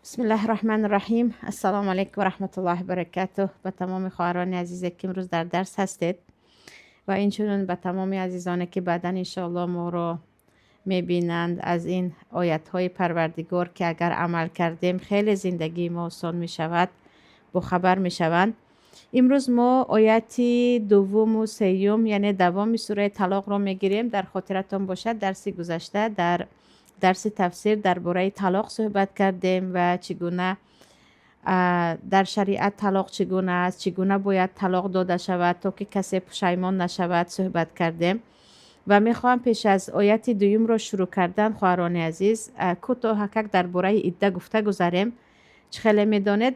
Бисмиллаҳи раҳмани раҳим. Ассалому алайкум ва раҳматуллоҳи баракатуҳ. Ба тамоми хоҳарони азизе, ки имрӯз дар дарс ҳастед, ва инчунин ба тамоми азизоне, ки баъдан, иншоалло, моро мебинанд, аз ин оятҳои Парвардигор, ки агар амал кардем, хеле зиндагии мо осон мешавад, бохабар мешаванд. Имрӯз мо ояти дуввуму сеюм, яъне давоми сураи Талоқро мегирем. Дар хотиратон бошад, дарси гузашта, дар дарси тафсир, дар бораи талоқ суҳбат кардем ва чӣ гуна дар шариат талоқ чӣ гуна аст, чӣ гуна бояд талоқ дода шавад, то ки касе пушаймон нашавад, суҳбат кардем. Ва мехоҳам пеш аз ояти дуюмро шурӯъ кардан, хоҳарони азиз, кӯтоҳакак дар бораи идда гуфта гузарем. Чӣ хеле медонед,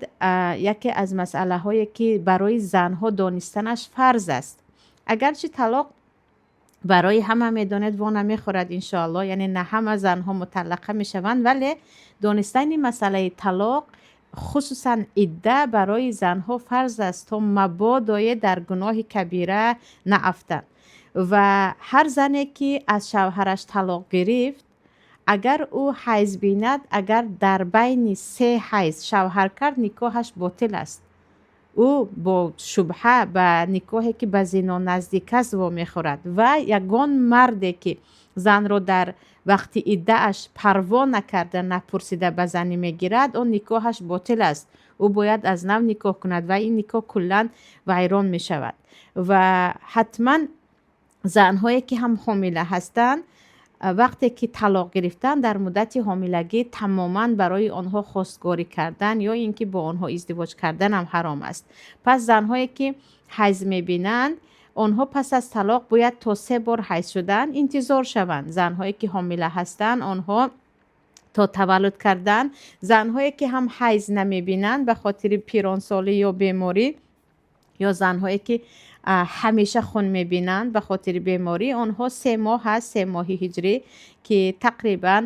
яке аз масъалаҳое, ки барои занҳо донистанаш фарз аст, агарчи талоқ барои ҳама, медонед, во намехӯрад, иншоалло, яъне на ҳама занҳо муталлақа мешаванд, вале донистани масъалаи талоқ, хусусан идда, барои занҳо фарз аст, то мабодое дар гуноҳи кабира наафтанд. Ва ҳар зане, ки аз шавҳараш талоқ гирифт, агар ӯ ҳайз бинад, агар дар байни се ҳайз шавҳар кард, никоҳаш ботил аст. Ӯ бо шубҳа ба никоҳе, ки ба зино наздик аст, вомехӯрад. Ва ягон марде, ки занро дар вақти иддааш парво накарда, напурсида ба занӣ мегирад, он никоҳаш ботил аст. Ӯ бояд аз нав никоҳ кунад ва ин никоҳ куллан вайрон мешавад. Ва ҳатман занҳое, ки ҳам ҳомила ҳастанд, вақте ки талоқ гирифтанд, дар муддати ҳомилагӣ тамоман барои онҳо хостгорӣ кардан ё ин ки бо онҳо издивоҷ карданам ҳаром аст. Пас занҳое, ки ҳайз мебинанд, онҳо пас аз талоқ бояд то се бор ҳайз шудан интизор шаванд. Занҳое, ки ҳомила ҳастанд, онҳо то таваллуд кардан. Занҳое, ки ҳам ҳайз намебинанд ба хотири пиронсолӣ ё беморӣ, ё занҳое, ки ҳамеша хун мебинанд ба хотири беморӣ, онҳо 3 моҳ ҳаст, 3 моҳи ҳиҷрӣ, ки тақрибан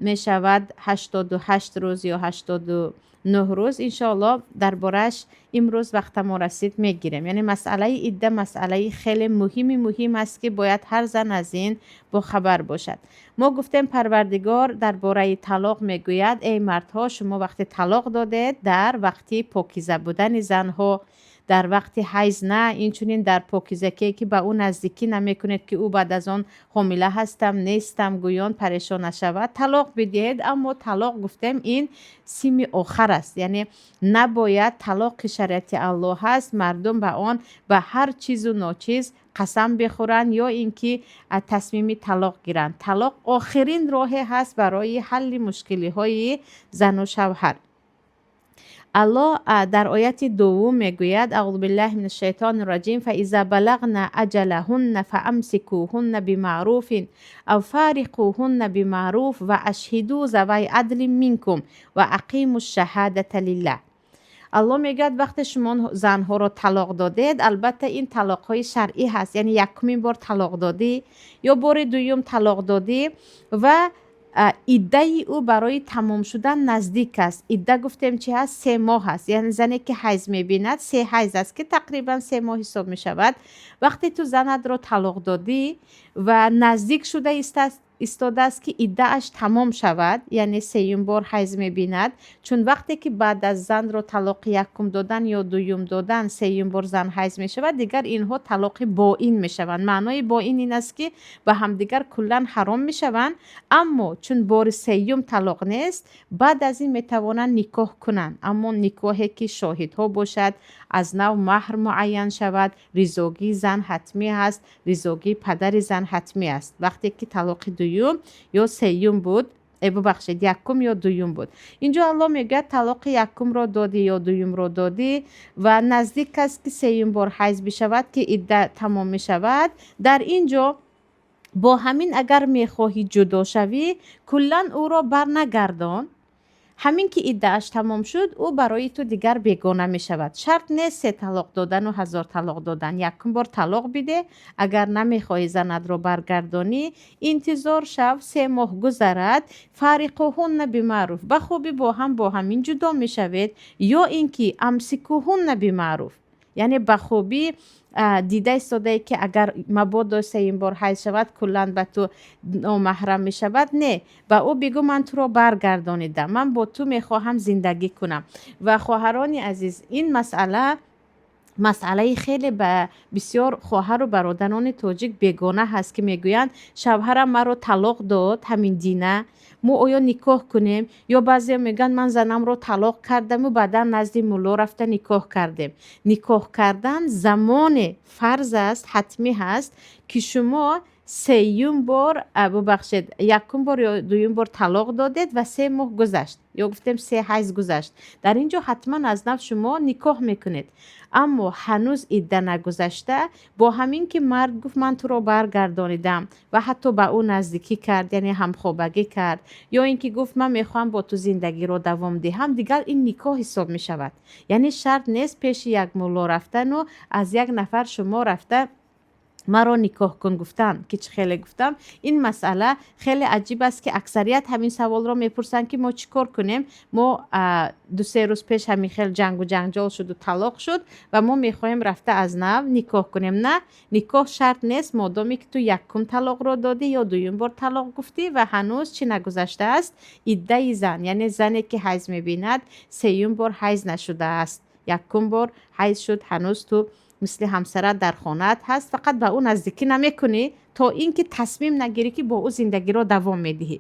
мешавад 88 рӯз ё 89 рӯз. Иншоалло, дар борааш имрӯз вақтамо расид, мегирем. Яъне масъалаи идда масъалаи хеле муҳими муҳим аст, ки бояд ҳар зан аз ин бохабар бошад. Мо гуфтем, Парвардигор дар бораи талоқ мегӯяд: «Эй мардҳо, шумо вақте талоқ додед, дар вақти покиза будани занҳо, дар вақти ҳайз на, инчунин дар покизакие, ки ба ӯ наздикӣ намекунед, ки ӯ баъд аз он ҳомила ҳастам, нестам гӯён парешон нашавад, талоқ бидиҳед». Аммо талоқ, гуфтем, ин сими охар аст, яъне набояд талоқи шариати Аллоҳ ҳаст, мардум ба он ба ҳар чизу ночиз қасам бихӯранд ё ин ки тасмими талоқ гиранд. Талоқ охирин роҳе ҳаст барои ҳалли мушкилиҳои зану шавҳар. Аллоҳ дар ояти дуввум мегӯяд: Аъузу биллаҳи мин шайтони раҷим. Фаиза балағна аҷалаҳунна фаамсикуҳунна бимаъруфин ав фориқуҳунна бимаъруф ва ашҳиду завай адлин минкум ва ақиму шаҳадата лиллаҳ. Аллоҳ мегӯяд: вақте шумо занҳоро талоқ додед, албатта, ин талоқҳои шаръӣ ҳаст, яъне якумин бор талоқ додӣ ё бори дуюм талоқ додӣ ва иддаи ӯ барои тамом шудан наздик аст. Идда, гуфтем, чи ҳаст? 3 моҳ аст. Яъне зане, ки ҳайз мебинад, се ҳайз аст, ки тақрибан 3 моҳ ҳисоб мешавад. Вақте ту занатро талоқ додӣ ва наздик шуда истодааст, ки иддааш тамом шавад, яъне сеюм бор ҳайз мебинад, чун вақте ки баъд аз занро талоқи якум додан ё дуюм додан сеюм бор зан ҳайз мешавад, дигар инҳо талоқи боин мешаванд. Маънои боин ин аст, ки ба ҳамдигар куллан ҳаром мешаванд. Аммо чун бори сеюм талоқ нест, баъд аз ин метавонанд никоҳ кунанд, аммо никоҳе, ки шоҳидҳо бошад, аз нав маҳр муайян шавад, ризогии зан ҳатмӣ аст, ризогии падари зан ҳатмӣ аст. Вақте ки талоқи дуюм ё сеюм буд, бубахшед, якум ё дуюм буд. Инҷо Аллоҳ мегӯяд: талоқи якумро додӣ ё дуюмро додӣ ва наздик аст, ки сеюм бор ҳайз бишавад, ки идда тамом мешавад, дар ин ҷо бо ҳамин агар мехоҳӣ ҷудо шавӣ, куллан ӯро барнагардон. Ҳамин ки иддааш тамом шуд, ӯ барои ту дигар бегона мешавад. Шарт нест се талоқ додану 1000 талоқ додан. Якум бор талоқ биде, агар намехоҳӣ занатро баргардонӣ, интизор шав, 3 моҳ гузарад. Фориқуҳунна бимаъруф, ба хубӣ бо ҳам бо ҳамин ҷудо мешавед, ё ин ки амсикуҳунна бимаъруф. Яъне ба хубӣ дида истодае, ки агар мабодо сеюм бор ҳайз шавад, куллан ба ту номаҳрам мешавад. Не, ба ӯ бигӯ: ман туро баргардонидам, ман бо ту мехоҳам зиндагӣ кунам. Ва хоҳарони азиз, ин масъала масъалаи хеле ба бисёр хоҳару бародарони тоҷик бегона ҳаст, ки мегӯянд: шавҳарам маро талоқ дод, ҳамин дина мо оё никоҳ кунем? Ё баъзео мегӯянд: ман занамро талоқ кардаму баъдан назди мулло рафта никоҳ кардем. Никоҳ кардан замоне фарз аст, ҳатмӣ ҳаст, ки шумо сеюм бор, бубахшед, якум бор ё дуюм бор талоқ додед ва 3 моҳ гузашт ё гуфтем се ҳайз гузашт. Дар ин ҷо ҳатман аз нав шумо никоҳ мекунед. Аммо ҳанӯз идда нагузашта, бо ҳамин ки мард гуфт: ман туро баргардонидам, ва ҳатто ба ӯ наздикӣ кард, яъне ҳамхобагӣ кард, ё ин ки гуфт: ман мехоҳам бо ту зиндагиро давом диҳам, дигар ин никоҳ ҳисоб мешавад. Яъне шарт нест пеши як мулло рафтану аз як нафар шумо рафта маро никоҳ кун гуфтан, ки чӣ хеле гуфтам, ин масъала хеле аҷиб аст, ки аксарият ҳамин саволро мепурсанд, ки мо чӣ кор кунем? Мо 2-3 рӯз пеш ҳамин хел ҷангу ҷанҷол шуду талоқ шуд ва мо мехоҳем рафта аз нав никоҳ кунем. На, никоҳ шарт нест, модоме ки ту якум талоқро додӣ ё дуюм бор талоқ гуфтӣ ва ҳанӯз чӣ нагузаштааст? Иддаи зан, яъне зане ки ҳайз мебинад, сеюм бор ҳайз нашудааст. Якум бор ҳайз шуд, ҳанӯз ту мисли ҳамсарат дар хонаат ҳаст, фақат ба ӯ наздикӣ намекунӣ, то ин ки тасмим нагирӣ, ки бо ӯ зиндагиро давом медиҳӣ,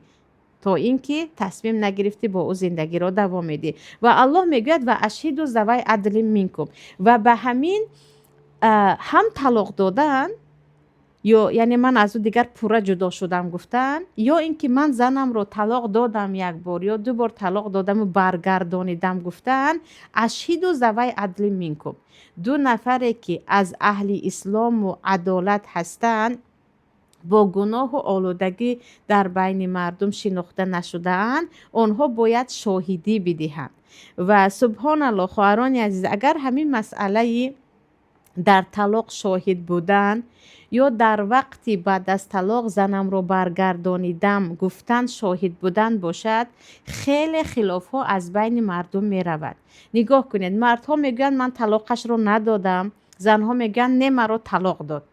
то ин ки тасмим нагирифтӣ, бо ӯ зиндагиро давом медиҳӣ. Ва Аллоҳ мегӯяд: وأشهدوا ذوي عدل منكم. Ва ба ҳамин ҳам талоқ додан ё яъне ман аз ӯ дигар пурра ҷудо шудам гуфтан, ё ин ки ман занамро талоқ додам, як бор ё ду бор талоқ додаму баргардонидам гуфтан, أشهدوا ذوي عدل منكم, ду нафаре ки аз аҳли ислому адолат ҳастанд, бо гуноҳу олудагӣ дар байни мардум шинохта нашудаанд, онҳо бояд шоҳидӣ бидиҳанд. Ва субҳоналлоҳ, хоҳарони азиз, агар ҳамин масъалаи дар талоқ шоҳид будан ё дар вақти баъд аз талоқ занамро баргардонидам гуфтан шоҳид будан бошад, хеле хилофҳо аз байни мардум меравад. Нигоҳ кунед, мардҳо мегӯянд: ман талоқашро надодам. Занҳо мегӯянд: не, маро талоқ дод.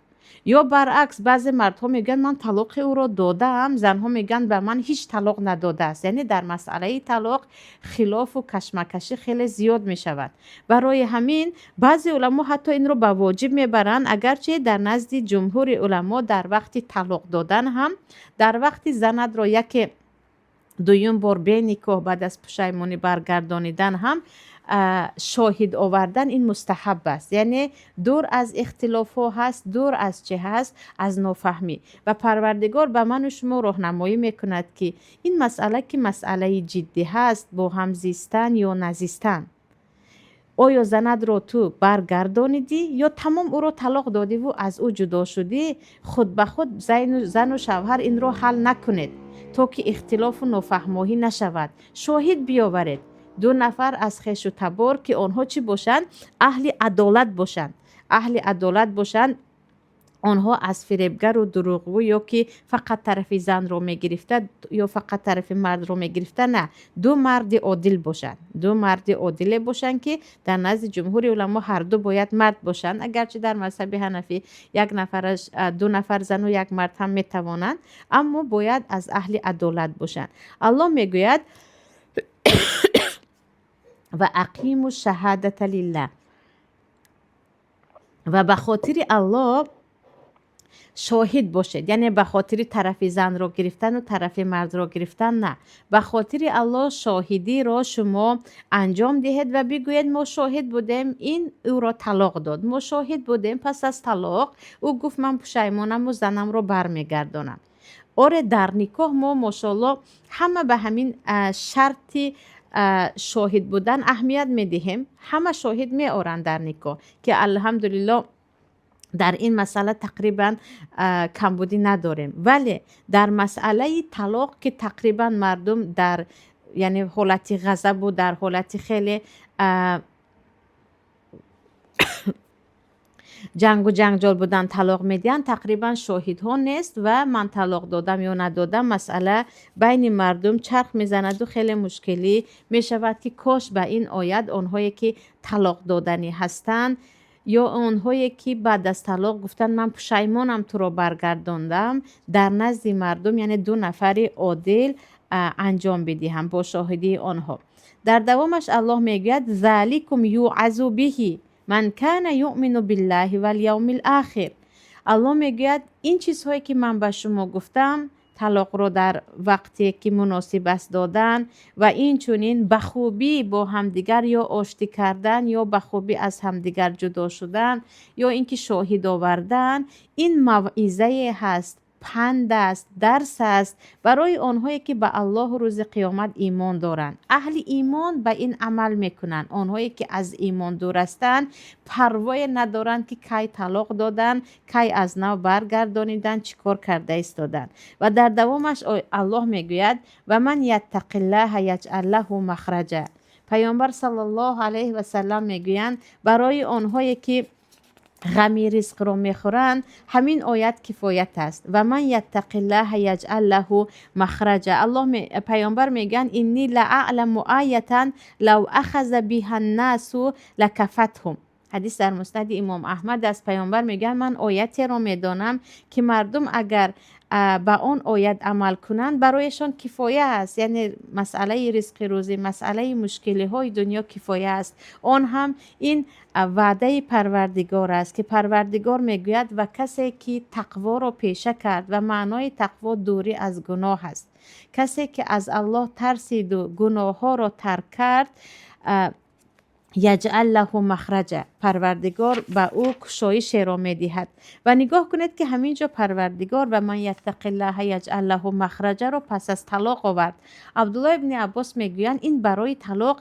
Ё баръакс, баъзе мардҳо мегӯянд: ман талоқи ӯро додаам. Занҳо мегӯянд: ба ман ҳеҷ талоқ надодааст. Яъне дар масъалаи талоқ хилофу кашмакашӣ хеле зиёд мешавад. Барои ҳамин баъзе уламо ҳатто инро ба воҷиб мебаранд, агарчи дар назди ҷумҳури уламо дар вақти талоқ додан ҳам, дар вақти занатро яке дуюм бор беникоҳ баъд аз пушаймонӣ баргардонидан ҳам шоҳид овардан ин мустаҳаб аст, яъне дур аз ихтилофҳо ҳаст, дур аз чӣ ҳаст, аз нофаҳмӣ. Ва Парвардигор ба ману шумо роҳнамоӣ мекунад, ки ин масъала, ки масъалаи ҷиддӣ ҳаст, бо ҳам зистан ё назистан, оё занатро ту баргардонидӣ ё тамом ӯро талоқ додиву аз ӯ ҷудо шудӣ, худ ба худ зану шавҳар инро ҳал накунед, то ки ихтилофу нофаҳмоҳӣ нашавад. Шоҳид биёваред, ду нафар аз хешу табор, ки онҳо чӣ бошанд? Аҳли адолат бошанд, аҳли адолат бошанд. Онҳо аз фиребгару дурӯғгӯ ё ки фақат тарафи занро мегирифта ё фақат тарафи мардро мегирифта, на, ду марди одил бошанд, ду марди одиле бошанд, ки дар назди ҷумҳури уламо ҳарду бояд мард бошанд, агарчи дар мазҳаби ҳанафӣ як нафараш, ду нафар зану як мард ҳам метавонанд, аммо бояд аз аҳли адолат бошанд. Аллоҳ мегӯяд: وأقيموا الشهادة لله. Ва ба хотири Аллоҳ шоҳид бошед, яъне ба хотири тарафи занро гирифтану тарафи мардро гирифтан на, ба хотири Аллоҳ шоҳидиро шумо анҷом диҳед ва бигӯед: мо шоҳид будем, ин ӯро талоқ дод, мо шоҳид будем, пас аз талоқ ӯ гуфт: ман пушаймонаму занамро бармегардонам. Оре, дар никоҳ мо, мошоалло, ҳама ба ҳамин шарти шоҳид будан аҳамият медиҳем, ҳама шоҳид меоранд дар никоҳ, ки алҳамдулилло, дар ин масъала тақрибан камбудӣ надорем. Вале дар масъалаи талоқ, ки тақрибан мардум дар, яъне, ҳолати ғазабу дар ҳолати хеле ҷангу ҷанҷол будан талоқ медиҳанд, тақрибан шоҳидҳо нест ва ман талоқ додам ё надодам, масъала байни мардум чарх мезанаду хеле мушкилӣ мешавад, ки кош ба ин оят онҳое ки талоқ доданӣ ҳастанд. Ё онҳое, ки баъд аз талоқ гуфтанд: «Ман пушаймонам, туро баргардондам», дар назди мардум, яъне ду нафари одил анҷом бидиҳам бо шоҳидии онҳо. Дар давомаш Аллоҳ мегӯяд: ذلكم يوعظ به من كان يؤمن بالله واليوم الآخر. Аллоҳ мегӯяд: ин чизҳое, ки ман ба шумо гуфтам, талоқро дар вақте ки муносиб аст додан ва инчунин ба хубӣ бо ҳамдигар ё оштӣ кардан, ё ба хубӣ аз ҳамдигар ҷудо шудан, ё ин ки шоҳид овардан, ин мавъизае ҳаст, панд аст, дарс аст барои онҳое, ки ба Аллоҳу рӯзи қиёмат имон доранд. Аҳли имон ба ин амал мекунанд. Онҳое, ки аз имон дур ҳастанд, парвое надоранд, ки кай талоқ доданд, кай аз нав баргардониданд, чӣ кор карда истоданд. Ва дар давомаш Аллоҳ мегӯяд: ومن يتق الله يجعل له مخرجا. Паёмбар саллаллоҳу алайҳи васаллам мегӯянд: барои онҳое, ки ғами ризқро мехӯранд, ҳамин оят кифоят аст: ومن يتق الله يجعل له مخرجا. Аллоҳ, паёмбар мегӯянд: إني لأعلم آية لو أخذ بها الناس لكفتهم. Ҳадис дар Муснади Имом Аҳмад аст. Паёмбар мегӯянд: ман оятеро медонам, ки мардум агар ба он оят амал кунанд, барояшон кифоя аст, яъне масъалаи ризқи рӯзӣ, масъалаи мушкилиҳои дунё кифоя аст. Он ҳам ин ваъдаи Парвардигор аст, ки Парвардигор мегӯяд: ва касе ки тақворо пеша кард, ва маънои тақво дурӣ аз гуноҳ аст, касе ки аз Аллоҳ тарсиду гуноҳҳоро тарк кард, يجعل له مخرجا, Парвардигор ба ӯ кушоишеро медиҳад. Ва нигоҳ кунед, ки ҳамин ҷо Парвардигор ومن يتق الله يجعل له مخرجا ро пас аз талоқ овард. Абдулло ибни Аббос мегӯянд: ин барои талоқ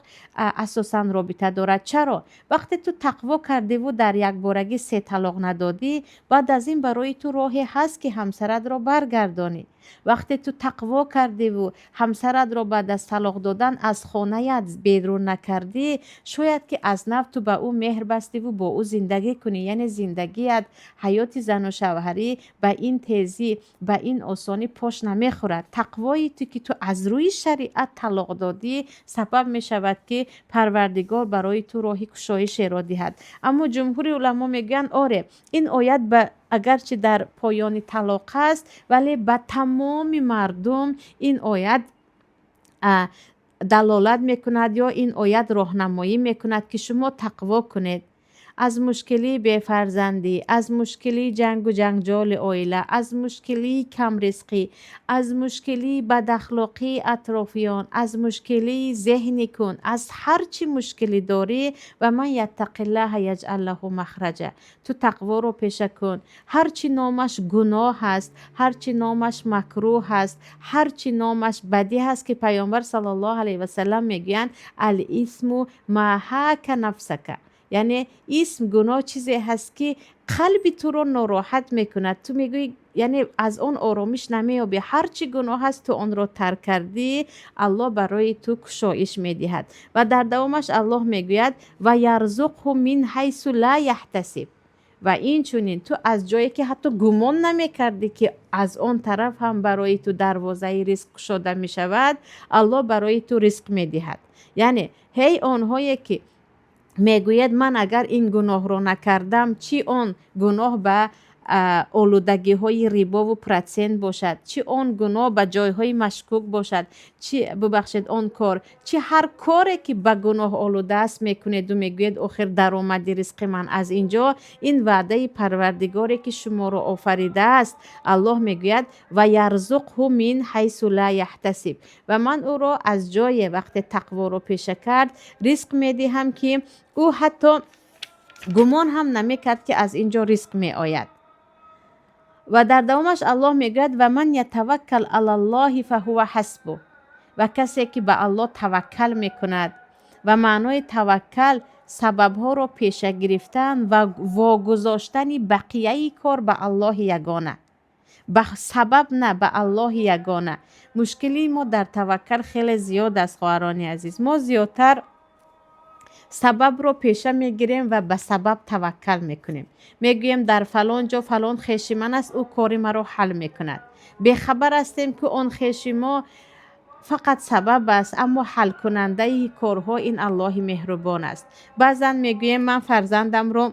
асосан робита дорад. Чаро? Вақте ту тақво кардиву дар якборагӣ се талоқ надодӣ, баъд аз ин барои ту роҳе ҳаст, ки ҳамсаратро баргардонӣ. Вақте ту тақво кардиву ҳамсаратро баъд аз талоқ додан аз хонаят берун накардӣ, шояд ки аз нав ту ба ӯ меҳр бастиву бо ӯ зиндагӣ кунӣ. Яъне зиндагият, ҳаёти зану шавҳарӣ ба ин тезӣ, ба ин осонӣ пош намехӯрад. Тақвои ту, ки ту аз рӯи шариат талоқ додӣ, сабаб мешавад, ки Парвардигор барои ту роҳи кушоишеро диҳад. Аммо ҷумҳури уламо мегӯянд: оре, ин оят ба агарчи дар поёни талоқ аст, вале ба тамоми мардум ин оят далолат мекунад ё ин оят роҳнамоӣ мекунад, ки шумо тақво кунед. Аз мушкилии бефарзандӣ, аз мушкилии ҷангу ҷанҷоли оила, аз мушкилии камризқӣ, аз мушкилии бадахлоқии атрофиён, аз мушкилии зеҳни кун, аз ҳар чӣ мушкилӣ дорӣ, ومن يتق الله يجعل له مخرجا. Ту тақворо пеша кун. Ҳар чӣ номаш гуноҳ аст, ҳар чӣ номаш макрӯҳ аст, ҳар чӣ номаш бадӣ ҳаст, ки Паёмбар саллаллоҳу алайҳи васаллам мегӯянд: الإثم ما حاك نفسك. Яъне исм, гуноҳ чизе ҳаст, ки қалби туро нороҳат мекунад, ту мегӯӣ, яъне аз он оромиш намеёбӣ. Ҳар чӣ гуноҳ аст, ту онро тарк кардӣ, Аллоҳ барои ту кушоиш медиҳад. Ва дар давомаш Аллоҳ мегӯяд: ويرزقه من حيث لا يحتسب. Ва инчунин ту аз ҷое, ки ҳатто гумон намекардӣ, ки аз он тараф ҳам барои ту дарвозаи ризқ кушода мешавад, Аллоҳ барои ту ризқ медиҳад. Яъне ҳей онҳое, ки мегӯяд: ман агар ин гуноҳро накардам, чӣ он гуноҳ ба олудагиҳои рибову процент бошад, чӣ он гуноҳ ба ҷойҳои машкук бошад, чӣ, бубахшед, он кор, чӣ ҳар коре, ки ба гуноҳ олуда аст, мекунеду мегӯед: охир даромади ризқи ман аз ин ҷо, ин ваъдаи Парвардигоре, ки шуморо офаридааст. Аллоҳ мегӯяд: ويرزقه من حيث لا يحتسب. Ва ман ӯро аз ҷое, вақте тақворо пеша кард, ризқ медиҳам, ки ӯ ҳатто гумон ҳам намекард, ки аз ин ҷо ризқ меояд. Ва дар давомаш Аллоҳ мегӯяд: ومن يتوكل على الله فهو حسبه. Ва касе ки ба Аллоҳ таваккал мекунад, ва маънои таваккал сабабҳоро пеша гирифтан ва вогузоштани бақияи кор ба Аллоҳи ягона, ба сабаб на, ба Аллоҳи ягона. Мушкилии мо дар таваккал хеле зиёд аст, хоҳарони азиз. Мо зиёдтар сабабро пеша мегирем ва ба сабаб таваккал мекунем. Мегӯем: дар фалон ҷо фалон хеши ман аст, ӯ кори маро ҳал мекунад. Бехабар ҳастем, ки он хеши мо фақат сабаб аст, аммо ҳалкунандаи корҳо ин Аллоҳи меҳрубон аст. Баъзан мегӯем: ман фарзандамро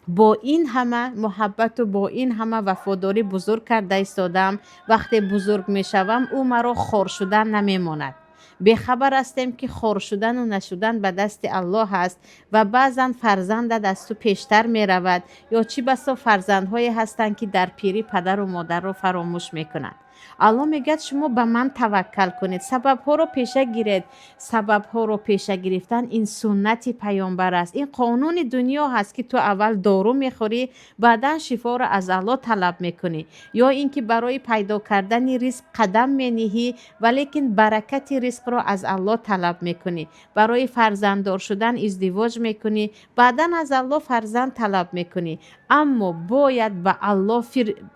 Бо ин ҳама муҳаббату бо ин ҳама вафодорӣ бузург карда истодаам, вақте бузург мешавам, ӯ маро хор шудан намемонад. Бехабар ҳастем, ки хор шудану нашудан ба дасти Аллоҳ аст ва баъзан фарзандат аз ту пештар меравад ё чӣ басо фарзандҳое ҳастанд, ки дар пирӣ падару модарро фаромӯш мекунанд. Аллоҳ мегӯяд: шумо ба ман таваккал кунед, сабабҳоро пеша гиред. Сабабҳоро пеша гирифтан ин суннати паёмбар аст, ин қонуни дунё ҳаст, ки ту аввал дору мехӯрӣ, баъдан шифоро аз Аллоҳ талаб мекунӣ, ё ин ки барои пайдо кардани ризқ қадам мениҳӣ, валекин баракати ризқро аз Аллоҳ талаб мекунӣ. Барои фарзанддор шудан издивоҷ мекунӣ, баъдан аз Аллоҳ фарзанд талаб мекунӣ. Аммо бояд ба Аллоҳ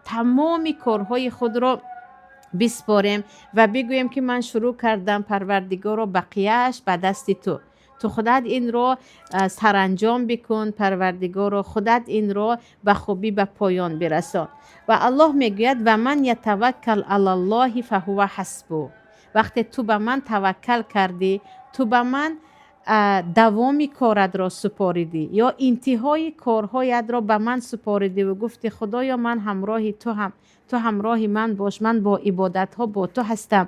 тамоми корҳои худро биспорем ва бигӯем, ки ман шурӯъ кардам, Парвардигоро, бақияаш ба дасти ту, ту худат инро саранҷом бикун, Парвардигоро, худат инро ба хубӣ ба поён бирасон. Ва Аллоҳ мегӯяд: ومن يتوكل على الله فهو حسبه. Вақте ту ба ман таваккал кардӣ, ту ба ман давоми коратро супоридӣ ё интиҳои корҳоятро ба ман супоридиву гуфти: Худоё, ман ҳамроҳи ту ҳам, ту ҳамроҳи ман бош, ман бо ибодатҳо бо ту ҳастам,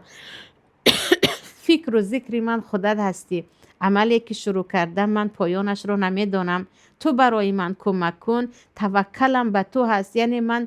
фикру зикри ман худат ҳастӣ, амале ки шурӯъ кардам, ман поёнашро намедонам, ту барои ман кӯмак кун, таваккалам ба ту ҳаст, яъне ман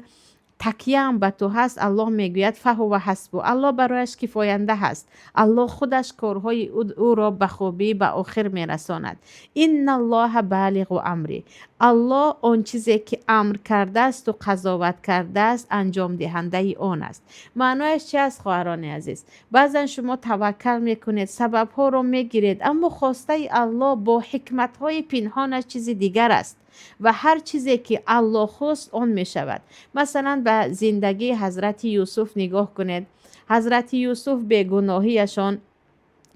такяам ба ту ҳаст. Аллоҳ мегӯяд: فهو حسبه. Аллоҳ барояш кифоянда ҳаст. Аллоҳ худаш корҳои ӯро ба хубӣ ба охир мерасонад. إن الله بالغ أمره. Аллоҳ он чизе ки амр кардаасту қазоват кардааст, анҷомдиҳандаи он аст. Маънояш чи аст, хоҳарони азиз? Баъзан шумо таваккал мекунед, сабабҳоро мегиред, аммо хостаи Аллоҳ бо ҳикматҳои пинҳонаш чизи дигар аст ва ҳар чизе ки Аллоҳ хост, он мешавад. Масалан, ба зиндагии ҳазрати Юсуф нигоҳ кунед. Ҳазрати Юсуф бегуноҳияшон,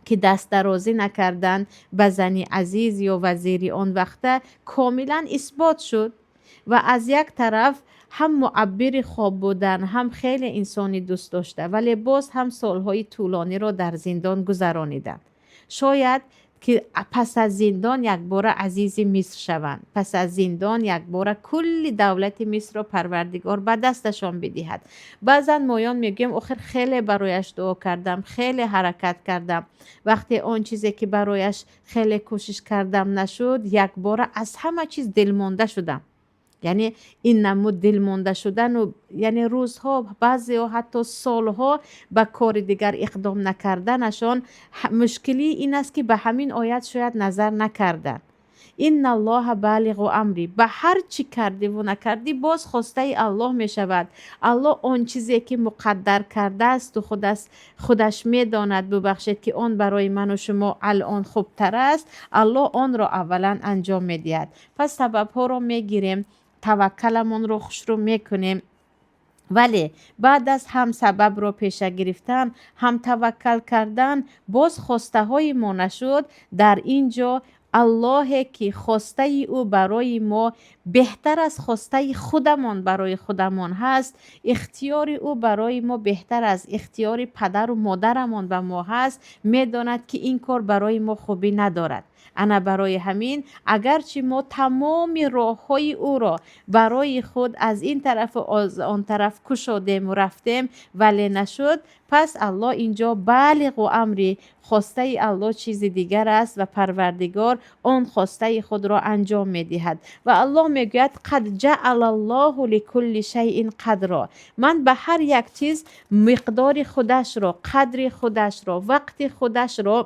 ки дастдарозӣ накарданд ба зани азиз ё вазири он вақта, комилан исбот шуд ва аз як тараф ҳам муаббири хоб будан, ҳам хеле инсони дӯст дошта, вале боз ҳам солҳои тӯлониро дар зиндон гузарониданд. Шояд ки пас аз зиндон якбора азизи Миср шаванд, пас аз зиндон якбора кулли давлати Мисрро Парвардигор ба дасташон бидиҳад. Баъзан моён мегӯем: охир хеле барояш дуо кардам, хеле ҳаракат кардам. Вақте он чизе ки барояш хеле кӯшиш кардам, нашуд, якбора аз ҳама чиз дилмонда шудам. Яъне ин намуд дилмонда шудану, яъне рӯзҳо, баъзеҳо ҳатто солҳо ба кори дигар иқдом накарданашон, мушкилии ин аст, ки ба ҳамин оят шояд назар накарданд. إن الله بالغ أمره. Ба ҳар чӣ кардиву накардӣ, боз хостаи Аллоҳ мешавад. Аллоҳ он чизе ки муқаддар кардаасту худаш медонад, бубахшед, ки он барои ману шумо алон хубтар аст, Аллоҳ онро аввалан анҷом медиҳад. Пас сабабҳоро мегирем, таваккаламонро хушрӯ мекунем, вале баъд аз ҳам сабабро пеша гирифтан, ҳам таваккал кардан, боз хостаҳои мо нашуд, дар ин ҷо Аллоҳе ки хостаи ӯ барои мо беҳтар аз хостаи худамон барои худамон ҳаст, ихтиёри ӯ барои мо беҳтар аз ихтиёри падару модарамон ба мо ҳаст, медонад, ки ин кор барои мо хубӣ надорад. Ана барои ҳамин, агарчи мо тамоми роҳҳои ӯро барои худ аз ин тарафу аз он тараф кушодему рафтем, вале нашуд, пас Аллоҳ инҷо بالغ أمره, хостаи Аллоҳ чизи дигар аст ва Парвардигор он хостаи худро анҷом медиҳад. Ва Аллоҳ мегӯяд: قد جعل الله لكل شيء قدرا. Ман ба ҳар як чиз миқдори худашро, қадри худашро, вақти худашро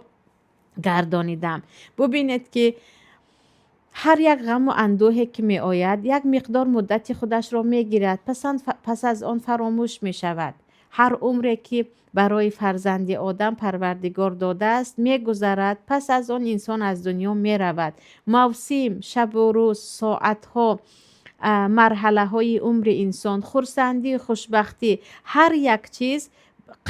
гардонидам. Бубинед, ки ҳар як ғаму андӯҳе ки меояд, як миқдор муддати худашро мегирад, пас аз он фаромӯш мешавад. Ҳар умре ки барои фарзанди одам Парвардигор додааст, мегузарад, пас аз он инсон аз дунё меравад. Мавсим, шабу рӯз, соатҳо, марҳалаҳои умри инсон, хурсандӣ, хушбахтӣ, ҳар як чиз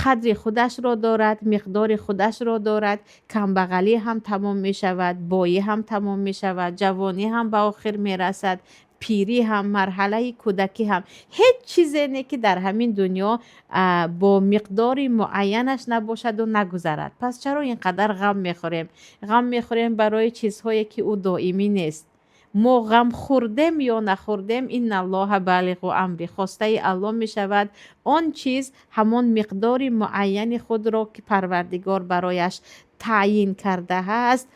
қадри худашро дорад, миқдори худашро дорад. Камбағалӣ ҳам тамом мешавад, боӣ ҳам тамом мешавад, ҷавонӣ ҳам ба охир мерасад, пирӣ ҳам, марҳалаи кӯдакӣ ҳам. Ҳеҷ чизе не, ки дар ҳамин дунё бо миқдори муайянаш набошаду нагузарад. Пас чаро ин қадар ғам мехӯрем? Ғам мехӯрем барои чизҳое, ки ӯ доимӣ нест. Мо ғам хӯрдем ё нахӯрдем, инналлоҳа балиғу амри, хостаи Аллоҳ мешавад. Он чиз ҳамон миқдори муайяни худро, ки Парвардигор барояш таъйин кардааст,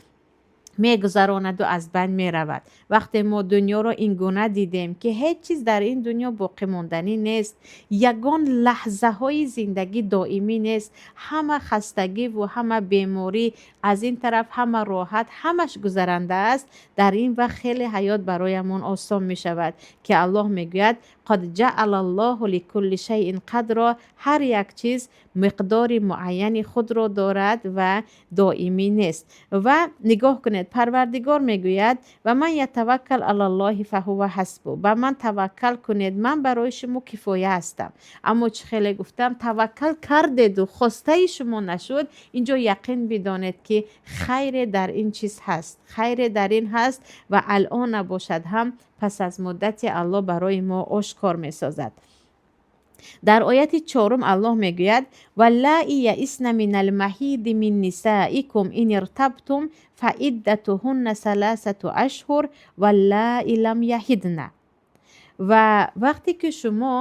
мегузаронаду аз байн меравад. Вақте мо дунёро ин гуна дидем, ки ҳеҷ чиз дар ин дунё боқимонданӣ нест, ягон лаҳзаҳои зиндагӣ доимӣ нест, ҳама хастагиву ҳама беморӣ, аз ин тараф ҳама роҳат, ҳамаш гузаранда аст, дар ин вақт хеле ҳаёт бароямон осон мешавад, ки Аллоҳ мегӯяд: қад ҷаалаллоҳу ликулли шайъин қадро. Ҳар як чиз миқдори муайяни худро дорад ва доимӣ нест. Ва нигоҳ кунед, Парвардигор мегӯяд: ва ман ятаваккал алаллоҳи фаҳува ҳасбу. Ба ман таваккал кунед, ман барои шумо кифоя ҳастам. Аммо чӣ хеле гуфтам, таваккал кардеду хостаи шумо нашуд, инҷо яқин бидонед, ки хайре дар ин чиз ҳаст, хайре дар ин ҳаст ва алъон набошад ҳам, пас аз муддате Аллоҳ барои мо ошкор месозад. Дар ояти чорум Аллоҳ мегӯяд: валлаи яисна минал маҳиди мин нисаикум ин иртабтум фаиддатуҳунна саласату ашҳур валлаи лам яҳидна. Ва вақте ки шумо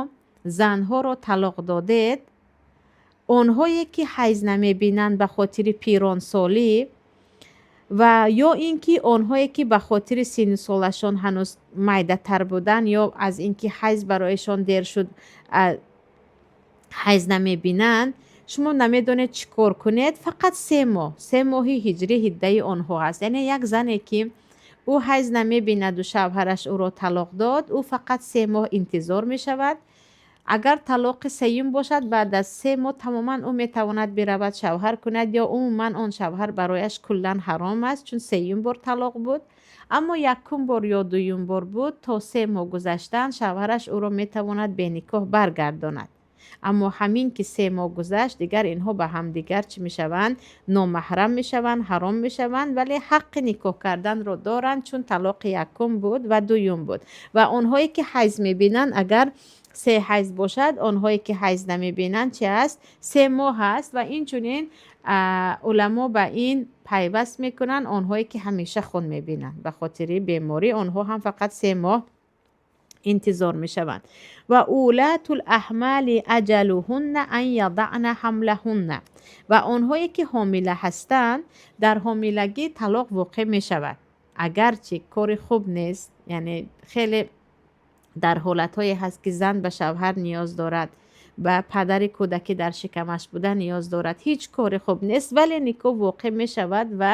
занҳоро талоқ додед, онҳое ки ҳайз намебинанд ба хотири пиронсолӣ ва ё ин ки онҳое ки ба хотири синну солашон ҳанӯз майдатар будан ё аз ин ки ҳайз барояшон дер шуд, ҳайз намебинанд, шумо намедонед чӣ кор кунед, фақат 3 моҳ, 3 моҳи ҳиҷрӣ иддаи онҳо ҳаст. Яъне як зане, ки ӯ ҳайз намебинаду шавҳараш ӯро талоқ дод, ӯ фақат 3 моҳ интизор мешавад. Агар талоқи сеюм бошад, баъд аз 3 моҳ тамоман ӯ метавонад биравад, шавҳар кунад ё умуман он шавҳар барояш куллан ҳаром аст, чун сеюм бор талоқ буд. Аммо якум бор ё дуюм бор буд, то 3 моҳ гузаштан шавҳараш ӯро метавонад беникоҳ баргардонад. Аммо ҳамин ки 3 моҳ гузашт, дигар инҳо ба ҳамдигар чӣ мешаванд? Номаҳрам мешаванд, ҳаром мешаванд, вале ҳаққи никоҳ карданро доранд, чун талоқи якум буд ва дуюм буд. Ва онҳое ки ҳайз мебинанд, агар се ҳайз бошад, онҳое ки ҳайз намебинанд, чи аст? 3 моҳ аст. Ва инчунин уламо ба ин пайваст мекунанд онҳое ки ҳамеша хун мебинанд ба хотири беморӣ, онҳо ҳам фақат 3 моҳ интизор мешаванд. Ва улатул аҳмали аҷалуҳунна ан ядана ҳамлаҳунна. Ва онҳое ки ҳомила ҳастанд, дар ҳомилагӣ талоқ воқеъ мешавад, агарчи кори хуб нест. Яъне хеле дар ҳолатҳое ҳаст, ки зан ба шавҳар ниёз дорад, ба падари кӯдаки дар шикамаш буда ниёз дорад. Ҳеҷ кори хуб нест, вале никоҳ воқеъ мешавад. Ва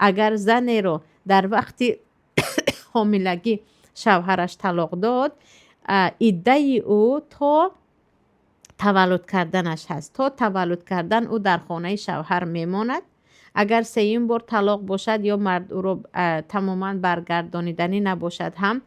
агар занеро дар вақти ҳомилагӣ шавҳараш талоқ дод, иддаи ӯ то таваллуд карданаш ҳаст. То таваллуд кардан ӯ дар хонаи шавҳар мемонад. Агар сеюм бор талоқ бошад ё мард ӯро тамоман баргардониданӣ набошад ҳам,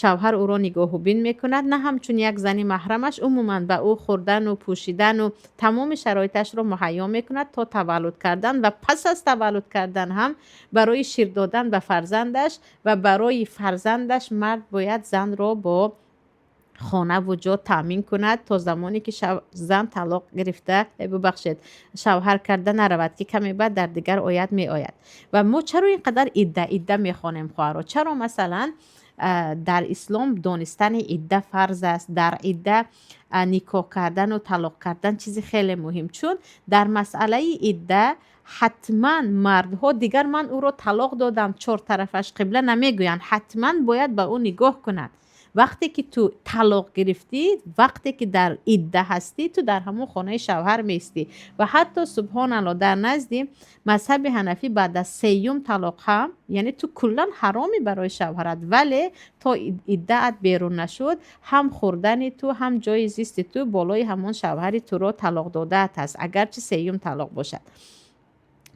шавҳар ӯро нигоҳубин мекунад, на ҳамчун як зани маҳрамаш, умуман ба ӯ хӯрдану пӯшидану тамоми шароиташро муҳайё мекунад то таваллуд кардан. Ва пас аз таваллуд кардан ҳам барои шир додан ба фарзандаш ва барои фарзандаш мард бояд занро бо хонаву ҷо таъмин кунад то замоне ки зан талоқ гирифта, бубахшед, шавҳар карда наравад, ки каме баъд дар дигар оят меояд. Ва мо чаро ин қадар идда, идда мехонем, хоҳаро? Чаро, масалан, дар ислом донистани идда фарз аст, дар идда никоҳ кардану талоқ кардан чизи хеле муҳим? Чун дар масъалаи идда ҳатман мардҳо дигар «ман ӯро талоқ додам, чор тарафаш қибла» намегӯянд, ҳатман бояд ба ӯ нигоҳ кунад. Вақте ки ту талоқ гирифтӣ, вақте ки дар идда ҳастӣ, ту дар ҳамон хонаи шавҳар меистӣ. Ва ҳатто, субҳоналло, дар назди мазҳаби ҳанафӣ баъд аз сеюм талоқ ҳам, яъне ту куллан ҳаромӣ барои шавҳарат, вале то иддаат берун нашуд, ҳам хӯрдани ту, ҳам ҷои зисти ту болои ҳамон шавҳари туро талоқ додаат аст, агарчи сеюм талоқ бошад.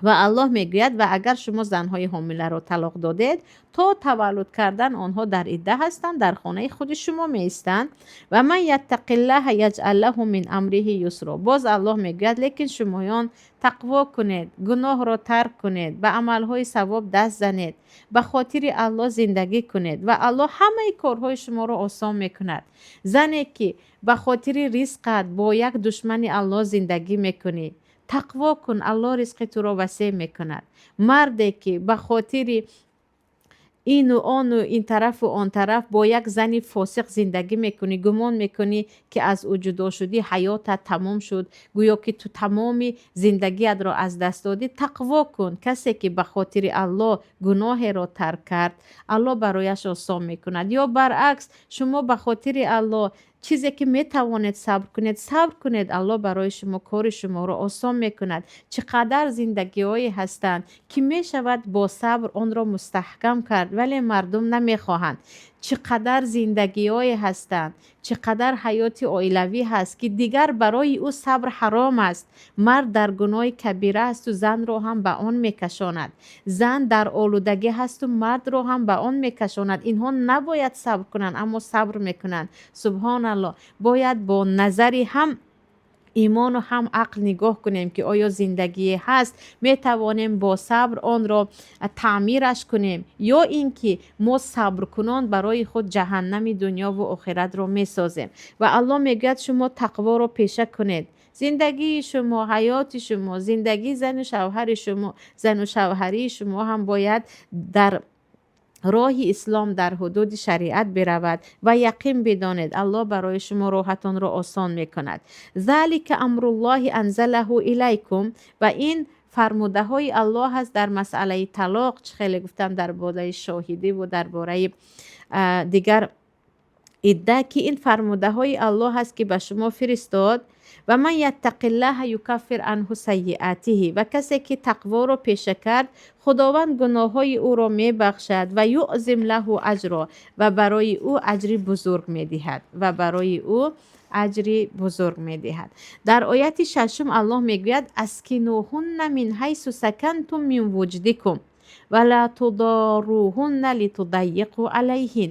Ва Аллоҳ мегӯяд: ва агар шумо занҳои ҳомиларо талоқ додед, то таваллуд кардан онҳо дар идда ҳастанд, дар хонаи худи шумо меистанд. Ва ман яттақиллаҳа яҷъал лаҳу мин амриҳи юсро. Боз Аллоҳ мегӯяд: лекин шумоён тақво кунед, гуноҳро тарк кунед, ба амалҳои савоб даст занед, ба хотири Аллоҳ зиндагӣ кунед ва Аллоҳ ҳамаи корҳои шуморо осон мекунад. Зане ки ба хотири ризқат бо як душмани Аллоҳ зиндагӣ мекунӣ, тақво кун, Аллоҳ ризқи туро васеъ мекунад. Марде ки ба хотири Ину ону, ин тарафу он тараф, бо як зани фосиқ зиндагӣ мекунӣ, гумон мекунӣ, ки аз ӯ ҷудо шудӣ, ҳаётат тамом шуд, гӯё ки ту тамоми зиндагиатро аз даст додӣ. Тақво кун. Касе ки ба хотири Аллоҳ гуноҳеро тарк кард, Аллоҳ барояш осон мекунад. Ё баръакс, шумо ба хотири Аллоҳ чизе ки метавонед сабр кунед, сабр кунед, Аллоҳ барои шумо кори шуморо осон мекунад. Чӣ қадар зиндагиҳое ҳастанд, ки мешавад бо сабр онро мустаҳкам кард, вале мардум намехоҳанд. Чӣ қадар зиндагиҳое ҳастанд, чӣ қадар ҳаёти оилавӣ ҳаст, ки дигар барои ӯ сабр ҳаром аст. Мард дар гуноҳи кабира асту занро ҳам ба он мекашонад, зан дар олудагӣ ҳасту мардро ҳам ба он мекашонад. Инҳо набояд сабр кунанд, аммо сабр мекунанд. Субҳоналлоҳ, бояд бо назари ҳам имону ҳам ақл нигоҳ кунем, ки оё зиндагие ҳаст, метавонем бо сабр онро таъмираш кунем, ё ин ки мо сабркунон барои худ ҷаҳаннами дунёву охиратро месозем. Ва Аллоҳ мегӯяд: шумо тақворо пеша кунед. Зиндагии шумо, ҳаёти шумо, зиндагии зану шавҳари шумо, зану шавҳарии шумо ҳам бояд дар роҳи ислом, дар ҳудуди шариат биравад ва яқин бидонед, Аллоҳ барои шумо роҳатонро осон мекунад. ذلك أمر الله أنزله إليكم. Ва ин фармудаҳои Аллоҳ аст дар масъалаи талоқ, чӣ хеле гуфтам, дар бораи шоҳидиву дар бораи дигар идда, ки ин фармудаҳои Аллоҳ аст, ки ба шумо фиристод. ومن يتق الله يكفر عنه سيئاته. Ва касе ки тақворо пеша кард, Худованд гуноҳҳои ӯро мебахшад. ويعظم له أجرا. Ва барои ӯ аҷри бузург медиҳад, ва барои ӯ аҷри бузург медиҳад. Дар ояти шашум Аллоҳ мегӯяд: أسكنوهن من حيث سكنتم من وجدكم ولا تضاروهن لتضيقوا عليهن.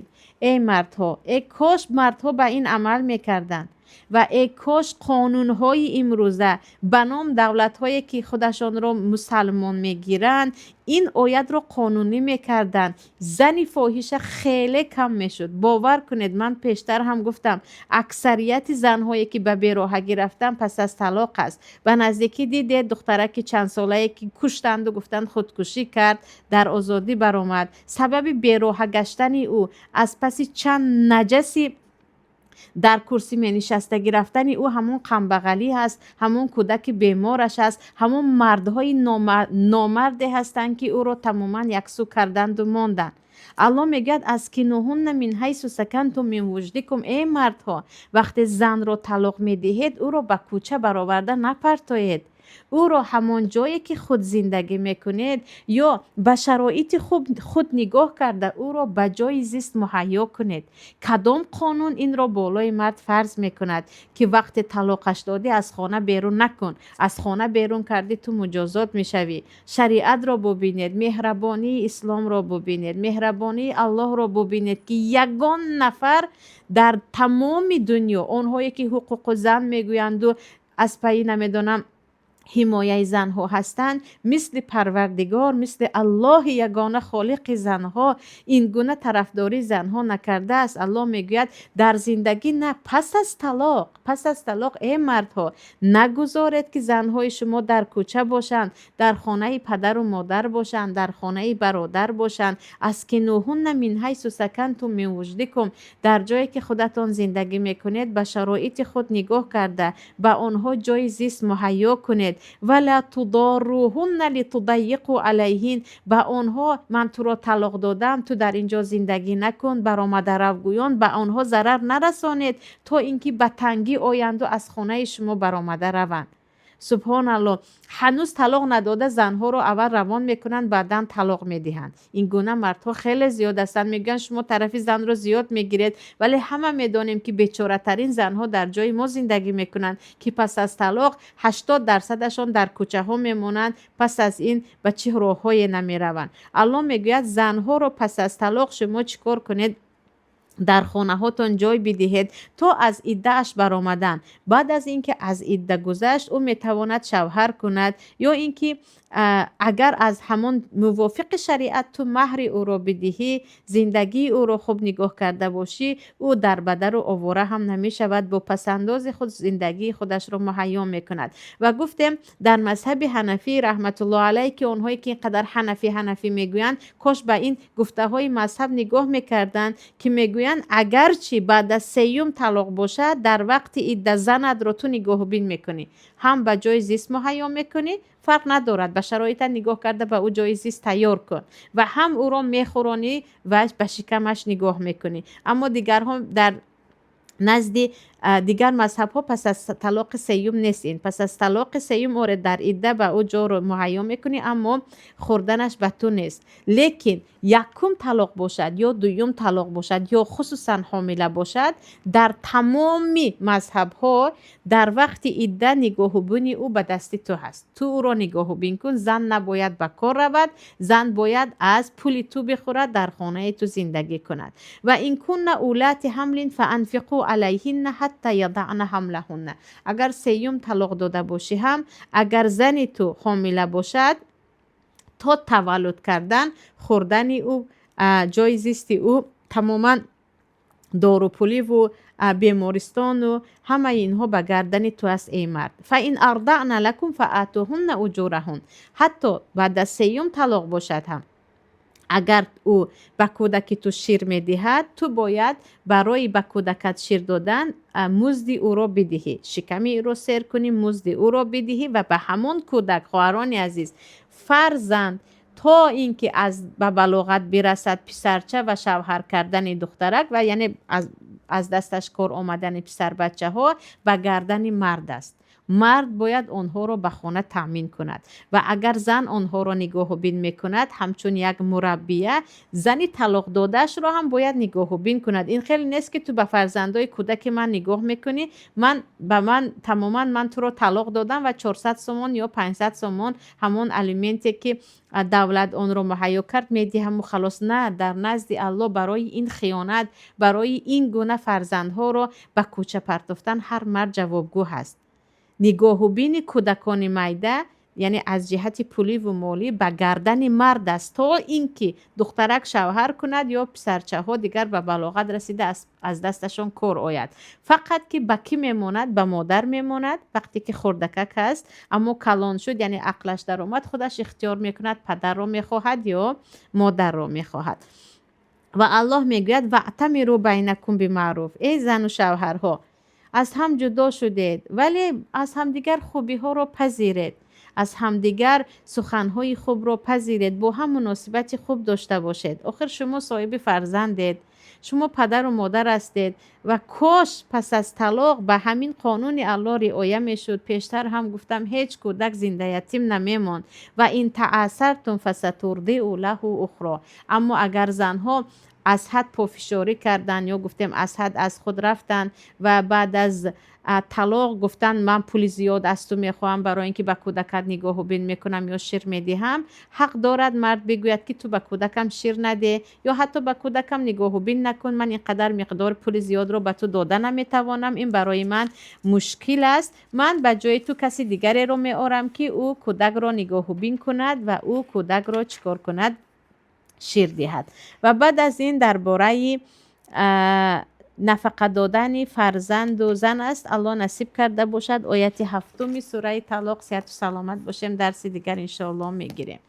Эй мардҳо, э кош мардҳо ба ин амал мекарданд ва э кош қонунҳои имрӯза ба ном давлатҳое, ки худашонро мусалмон мегиранд, ин оятро қонунӣ мекарданд, зани фоҳиша хеле кам мешуд. Бовар кунед, ман пештар ҳам гуфтам, аксарияти занҳое, ки ба бероҳагӣ рафтан, пас аз талоқ аст. Ба наздикӣ дидед, духтараки чандсолае, ки куштанду гуфтанд, худкушӣ кард, дар озодӣ баромад. Сабаби бероҳа гаштани ӯ аз паси чанд наҷаси дар курсӣ менишастагӣ рафтани ӯ ҳамон камбағалӣ ҳаст, ҳамон кӯдаки бемораш аст, ҳамон мардҳои номарде ҳастанд, ки ӯро тамоман яксӯ карданду монданд. Аллоҳ мегӯяд: أسكنوهن من حيث سكنتم من وجدكم. Эй мардҳо, вақте занро талоқ медиҳед, ӯро ба кӯча бароварда напартоед. Ӯро ҳамон ҷое, ки худ зиндагӣ мекунед, ё ба шароити худ нигоҳ карда, ӯро ба ҷои зист муҳайё кунед. Кадом қонун инро болои мард фарз мекунад, ки вақте талоқаш додӣ, аз хона берун накун, аз хона берун кардӣ, ту муҷозот мешавӣ? Шариатро бубинед, меҳрабонии исломро бубинед, меҳрабонии Аллоҳро бубинед, ки ягон нафар дар тамоми дунё, онҳое ки ҳуқуқу зан мегӯянду аз пайи, намедонам, ҳимояи занҳо ҳастанд, мисли Парвардигор, мисли Аллоҳи ягона холиқи занҳо ин гуна тарафдории занҳо накардааст. Аллоҳ мегӯяд: дар зиндагӣ на, пас аз талоқ, пас аз талоқ, э мардҳо, нагузоред, ки занҳои шумо дар кӯча бошанд, дар хонаи падару модар бошанд, дар хонаи бародар бошанд. أسكنوهن من حيث سكنتم من وجدكم. Дар ҷое, ки худатон зиндагӣ мекунед, ба шароити худ нигоҳ карда, ба онҳо ҷои зист муҳайё кунед. ولا تضاروهن لتضيقوا عليهن. Ба онҳо ман туро талоқ додам, ту дар ин ҷо зиндагӣ накун, баромада равгӯён ба онҳо зарар нарасонед, то ин ки ба тангӣ оянду аз хонаи шумо баромада раванд. Субҳоналлоҳ, ҳанӯз талоқ надода, занҳоро аввал равон мекунанд, баъдан талоқ медиҳанд. Ин гуна мардҳо хеле зиёд ҳастанд. Мегӯянд, шумо тарафи занро зиёд мегиред, вале ҳама медонем, ки бечоратарин занҳо дар ҷои мо зиндагӣ мекунанд, ки пас аз талоқ 80 дарсадашон дар кӯчаҳо мемонанд, пас аз ин ба чӣ роҳҳое намераванд. Аллоҳ мегӯяд: занҳоро пас аз талоқ шумо чӣ кор кунед? Дар хонаҳотон ҷой бидиҳед то аз иддааш баромадан. Баъд аз ин ки аз идда гузашт, ӯ метавонад шавҳар кунад ё ин ки агар аз ҳамон мувофиқи шариат ту маҳри ӯро бидиҳӣ, зиндагии ӯро хуб нигоҳ карда бошӣ, ӯ дарбадару овора ҳам намешавад, бо пасандози худ зиндагии худашро муҳайё мекунад. Ва гуфтем, дар мазҳаби ҳанафӣ, раҳматуллоҳ алайҳ, ки онҳое ки ин қадар ҳанафӣ, ҳанафӣ мегӯянд, кош ба ин гуфтаҳои мазҳаб нигоҳ мекарданд, ки мегӯянд, агарчи баъд аз сеюм талоқ бошад, дар вақти идда занатро ту нигоҳубин мекунӣ, ҳам ба ҷои зист муҳайё мекунӣ, фарқ надорад, ба шароита нигоҳ карда ба ӯ ҷои зист тайёр кун, ва ҳам ӯро мехӯронӣ ва ба шикамаш нигоҳ мекунӣ. Аммо дигарҳо, дар назди дигар мазҳабҳо, пас аз талоқи сеюм нест ин. Пас аз талоқи сеюм, оре, дар идда ба ӯ ҷоро муҳайё мекунӣ, аммо хӯрданаш ба ту нест. Лекин якум талоқ бошад ё дуюм талоқ бошад ё хусусан ҳомила бошад, дар тамоми мазҳабҳо дар вақти идда нигоҳубини ӯ ба дасти ту ҳаст, ту ӯро нигоҳубин кун. Зан набояд ба кор равад, зан бояд аз пули ту бихӯрад, дар хонаи ту зиндагӣ кунад. وإن كن أولات حمل فأنفقوا عليهن حتى يضعن حملهن. Агар сеюм талоқ дода бошӣ ҳам, агар зани ту ҳомила бошад, то таваллуд кардан хӯрдани ӯ, ҷои зисти ӯ, тамоман дорупуливу бемористону ҳамаи инҳо ба гардани ту аст, эй мард. فإن أرضعن لكم فآتوهن أجورهن. Ҳатто баъд аз сеюм талоқ бошад ҳам, агар ӯ ба кӯдаки ту шир медиҳад, ту бояд барои ба кӯдакат шир додан музди ӯро бидиҳӣ, шиками ӯро сер кунӣ, музди ӯро бидиҳӣ ва ба ҳамон кӯдак. Хоҳарони азиз, фарзанд то ин ки аз ба балоғат бирасад писарча ва шавҳар кардани духтарак ва яъне аз дасташ кор омадани писарбачаҳо ба гардани мард аст. Мард бояд онҳоро ба хона таъмин кунад. Ва агар зан онҳоро нигоҳубин мекунад, ҳамчун як мураббия зани талоқдодаашро ҳам бояд нигоҳубин кунад. Ин хеле нест, ки ту ба фарзандои кӯдаки ман нигоҳ мекунӣ, ман ба ман тамоман, ман туро талоқ додам ва 400 сомон ё 500 сомон, ҳамон алименте ки давлат онро муҳайё кард, медиҳаму халос. На, дар назди Аллоҳ барои ин хиёнат, барои ин гуна фарзандҳоро ба кӯча партофтан ҳар мард ҷавобгӯ ҳаст. Нигоҳубини кӯдакони майда, яъне аз ҷиҳати пуливу молӣ, ба гардани мард аст, то ин ки духтарак шавҳар кунад ё писарчаҳо дигар ба балоғат расида аз дасташон кор ояд. Фақат ки ба кӣ мемонад? Ба модар мемонад, вақте ки хурдакак аст. Аммо калон шуд, яъне ақлаш даромад, худаш ихтиёр мекунад, падарро мехоҳад ё модарро мехоҳад. Ва Аллоҳ мегӯяд: وأتمروا بينكم بمعروف. Эй зану шавҳарҳо, аз ҳам ҷудо шудед, вале аз ҳамдигар хубиҳоро пазиред, аз ҳамдигар суханҳои хубро пазиред, бо ҳам муносибати хуб дошта бошед. Охир шумо соҳиби фарзандед, шумо падару модар ҳастед. Ва кош пас аз талоқ ба ҳамин қонуни Аллоҳ риоя мешуд. Пештар ҳам гуфтам, ҳеҷ кӯдак зиндаятим намемонд. وإن تعاسرتم فسترضع له أخرى. Аммо агар занҳо аз ҳад пофишорӣ карданд ё гуфтем, аз ҳад аз худ рафтанд ва баъд аз талоқ гуфтанд, ман пули зиёд аз ту мехоҳам барои ин ки ба кӯдакат нигоҳубин мекунам ё шир медиҳам, ҳақ дорад мард бигӯяд, ки ту ба кӯдакам шир надеҳ ё ҳатто ба кӯдакам нигоҳубин накун, ман ин қадар миқдори пули зиёдро ба ту дода наметавонам, ин барои ман мушкил аст, ман ба ҷои ту каси дигареро меорам, ки ӯ кӯдакро нигоҳубин кунад ва ӯ кӯдакро чӣ кор кунад? Шир диҳад. Ва баъд аз ин дар бораи нафақа додани фарзанду зан аст. Аллоҳ насиб карда бошад, ояти ҳафтуми сураи Талоқ. Сиҳату саломат бошем, дарси дигар, иншоаллоҳ, мегирем.